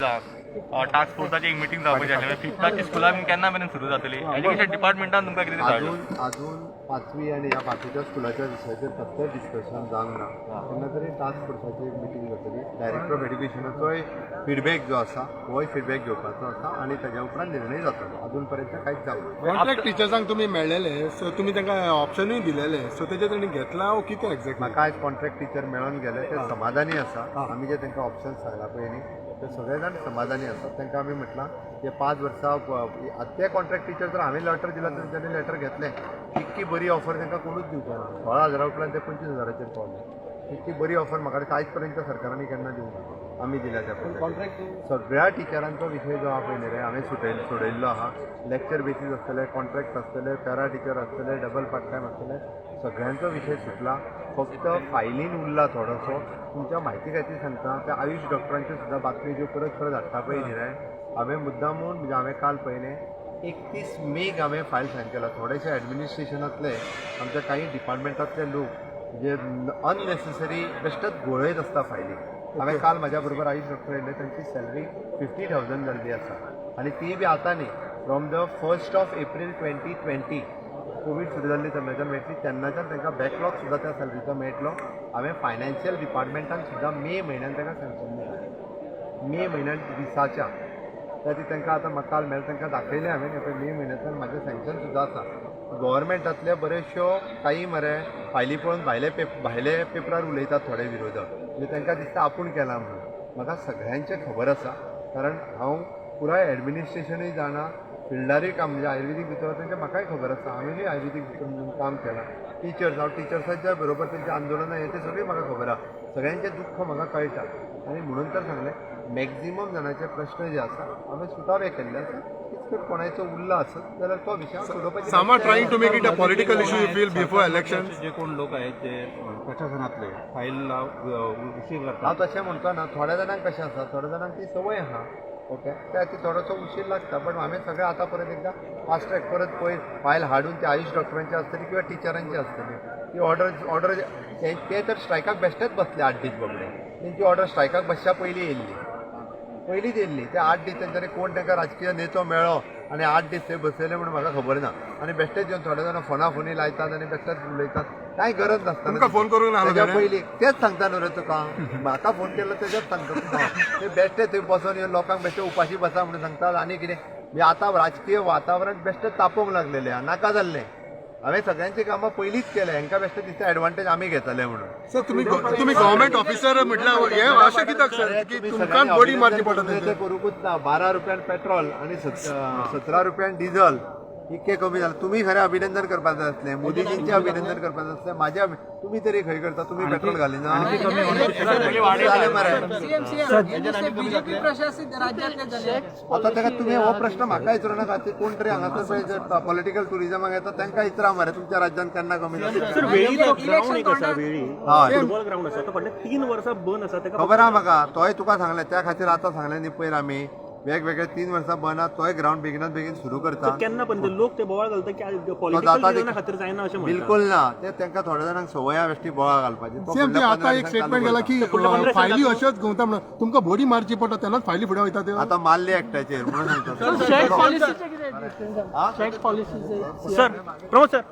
Task फोर्साची एक meeting जावपाची आसली. फिफ्थाची स्कुलां बीन केन्ना मेरेन सुरू जातली? एज्युकेशन डिपार्टमेंटान तुमकां कितें धाडलां? अजून पांचवी आनी ह्या बाकीच्या स्कुलाच्या विशयाचेर कसलेंच डिस्कशन जावंक ना. केन्ना तरी टास्क फोर्साची एक मिटींग जातली. डायरेक्टर ऑफ एड्युकेशनाचोय फिडबॅक जो आसा होय फिडबॅक घेवपाचो आसा आनी ताज्या उपरांत निर्णय जातलो. अजून पर्यंत कांयच जावंक ना. कॉन्ट्रॅक्ट टिचर्सांक तुमी मेळ्ळेले, सो तुमी तांकां ऑप्शनूय दिलेले, सो तेजे तांणी घेतला वो कितें एक्झॅक्टली? म्हाका आयज कॉन्ट्रॅक्ट टिचर मेळोन गेले, ते समाधानी आसा. आमी जे तांकां ऑप्शन सांगला पळय न्ही, ते सगळे जाण समाधानी आसा. तांकां आमी म्हटलां हे 5 वर्सां ते कॉन्ट्रॅक्ट टिचर जर हांवें लेटर दिला तर तांणी लेटर घेतलें. इतकी बरी ऑफर तांकां कोणूच दिवचो ना. 16,000 उपरांत ते 25,000चेर पावले. इतकी बरी ऑफर म्हाका दिसता आयज पर्यंत सरकारांनी केन्ना दिवंक ना, आमी दिल्या त्या पद्दतीन. सगळ्या टिचरांचो विशय जो आहा पळय न्ही रे, हांवें सोडयल्लो आहा. लेक्चर बेसीस आसतले, कॉन्ट्रॅक्ट आसतले, पॅरा टिचर आसतले, डबल पार्ट टायम आसतले, सगळ्यांचो विशय सुटला. फक्त फायलीन उरला थोडोसो. तुमच्या म्हायती खातीर सांगता, त्या आयुश डॉक्टरांच्यो सुद्दां बातमी ज्यो परत परत हाडटा पळय न्ही रे, हांवें मुद्दामून म्हणजे हांवें काल पळयलें, 31 मेक हांवें फायल सायन केला. थोडेशे एडमिनिस्ट्रेशनांतले आमच्या काही डिपार्टमेंटांतले लोक जे अननेसेसरी बेश्टेच घोळयत आसता फायली. हांवें काल म्हाज्या बरोबर आयुश डॉक्टर येयल्ले, तांची सॅलरी 50,000 जाल्ली आसा आनी ती बी आतां न्ही, from the 1st of April 2020, Covid सुरू जाल्ली तेन्नाच्यान मेळटली. तेन्नाच्यान तांकां बॅकलॉग सुद्दां त्या सॅलरीचो मेळटलो. हांवें फायनान्शियल डिपार्टमेंटान सुद्दां मे म्हयन्यान तांकां सँक्शन दिला, मे म्हयन्यान 20च्या. त्या खातीर तांकां आतां म्हाका काल मेळ्ळें, तांकां दाखयलें हांवें, पळय मे म्हयन्यांतल्यान म्हाजें सँक्शन सुद्दां आसा. गव्हर्मेंटांतले बऱ्योचश्यो काही मरे फायली पळोवन भायले पेपरार उलयतात थोडे विरोधक, म्हणजे तांकां दिसता आपूण केलां म्हणून. म्हाका सगळ्यांचें खबर आसा, कारण हांव पुराय एडमिनिस्ट्रेशनूय जाणा, फिल्डारूय काम म्हणजे आयुर्वेदीक भितर तेंचें म्हाकाय खबर आसा. हांवेंय आयुर्वेदीक भितर काम केलां. टिचर्स, हांव टिचर्साच्या बरोबर तेंचें आंदोलनां हें तें सगळें म्हाका खबर आसा. सगळ्यांचें दुख्ख म्हाका कळटा आनी म्हणून तर सांगलें, मॅक्झिमम जाणांचे प्रश्न जे आसा हांवें सुटावे केल्ले आसा. कितें कोणायचो उरला आसत जाल्यार तो विशय हांव सोडोवपाची Some are trying to make it a political issue, you feel, before election? जे कोण लोक आहेत ते प्रशासनातले फाईलला उशीर हांव करतात. तशें म्हणचो ना. थोड्या जाणांक कशें आसा, थोड्या जाणांक ती संवय आहा, ओके, त्या खातीर थोडोसो उशीर लागता. पण हांवें सगळें आतां परत एकदां फास्ट ट्रॅक परत पळय फायल हाडून ती आयुश डॉक्टरांची आसतली किंवा टिचरांची आसतली ती ऑर्डर ऑर्डर ते तर स्ट्रायकाक बेश्टेच बसले 8 दीस बाबडे. तेंची ऑर्डर स्ट्रायकाक बसच्या पयलीं येयल्ली, पयलींच येयल्ली. ते 8 दीस तेंच्यांनी कोण तांकां राजकीय नेतो मेळ्ळो आनी 8 दीस थंय बसयले म्हणून म्हाका खबर ना. आनी बेश्टेच येवन थोडे जाणां फोना फोनी लायतात आनी बेश्टेच उलयतात, कांय गरज नासता. तुमकां फोन करूंक ना तेज्या ताणें? पयलीं तेच सांगता न्हू रे तुका, म्हाका फोन केलो तेजेच सांगता तुका. ते बेश्टे थंय बसोन येवन लोकांक बेश्टे उपाशी बसा म्हणून सांगतात. आनी कितें म्हणजे आतां राजकीय वातावरण बेश्टें तापोवंक लागलेलें आहा, नाका जाल्लें. हांवें सगळ्यांची कामां पयलींच केल्या, हांकां बेश्टें दिसता एडवांटेज आमी घेतले म्हणून. सर, तुमी तुमी गव्हर्मेंट ऑफिसर म्हटल्यार हे अशें कित्याक सर की तुमी तुमकां सगळ्यांनी बडी मारची अभिनंदन पडटा करूंक जाय तेंचें? तें करूंकूच ना. 12 रुपयान पेट्रोल आनी 17 रुपयान डिझल इतकें कमी जालें. तुमी खरें अभिनंदन करपाक जाय आसलें, मोदीजींचें अभिनंदन करपाक जाय आसलें, म्हाजें तुमी तरी खंय करता? तुमी पेट्रोल घालिना जालें मरे. सीएम सीएम, हे नुस्ते बीजेपी प्रशासित राज्यातले जाले. आतां ताका तुमी हो प्रश्न म्हाका विचारू नाका. ते कोण तरी हांगासर पळय पॉलिटिकल टुरिजमाक येता तांकां विचारा मरे, तुमच्या राज्यान केन्ना कमी जाता. सर, वेळीचो ग्राउंड इलेक्शन एक आसा तोंडार. वेळी हय. फुटबॉल ग्राउंड आसा, तो फाटले 3 वर्सां बंद आसा ताका. खबर आहा म्हाका, तोय तुका सांगलें. त्या खातीर आतां सांगलें न्ही पयर आमी वेगवेगळे 3 वर्सां बंद आहा, तोय ग्रावंड बेगिनात बेगीन सुरू करता. केन्ना पर्यंत लोक ते बोवाळ घालता की तो पॉलिटिकल जाता रिजना खातीर जायना अशें म्हणटा. बिलकुल ना. ते तांकां थोड्या जाणांक संवय आहा बेश्टी बोवाळ घालपाची. तो सेम ते फुडल्या आतां 15 एक दिसांक स्टेटमेंट चालू गेला करता. की फायली अश्योच घुंवता म्हणून तुमकां बडी मारची पडटा तेन्नाच फायली फुडें वयता त्यो. आतां मारली एकट्याचेर म्हणून सांगता. शॅक पॉलिसीचे कितें? शॅक पॉलिसीचे? Sir, Pramod sir.